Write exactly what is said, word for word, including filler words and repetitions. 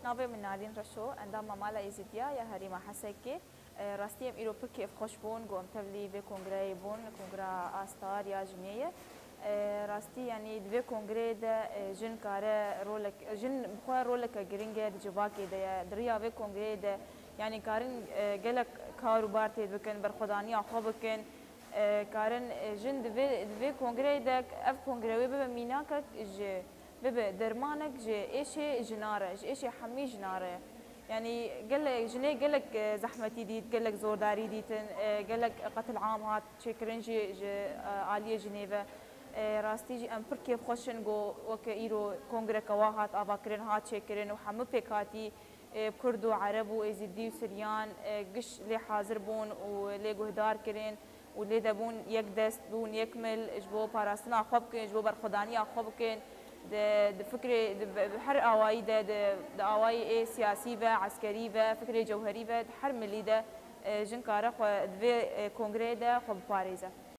Navê min Nalîn Reşo, endama Mala Êzidiya ya Herêma Hesekê. E, rastî em îro pir kêfxweş bûn ku em tevlî vê kongreyê bûn, Kongra Astar ya Jinê ye. E, rastî, yanî di vê kongreyê de, e, jin kare rolek, jin bi xwe roleke giring e di civakê de ye. Di riya vê kongreyê de, yanî karin, e, gelek kar û bar tê bikin, berxwedaniya xwe bikin. E, karin, e, jin di vê, di vê kongreyê de, ev kongre wê bibe mînakek ji, bibe dermanek ji êşê jina re, ji êşê hemî jina re. Yanî gelek, jinê gelek, e, zehmetî dît, gelek zordarî dîtin, e, gelek qetil am hat çêkirin jî ji, e, aliyê jinê ve. E, rastî jî em pir kêfxweş in ku weke îro kongreke wa hat avakirin, hat çêkirin û hemû pêkhatî, e, Kurd û Ereb û Êzidî û Siryan, e, giş lê hazir bûn û lê guhdar kirin û lê de bûn yek dest, bûn yek mil ji bo parastina xwe bikin, ji bo berxwedaniya xwe bikin. Di, di fikrê, di, bi, bi her awayî de, di, di awayî ê siyasî ve, eskerî ve, fikrê cewherî ve, di her milî de, e, jin kare xwe di vê, e, kongreyê de xwe biparêze.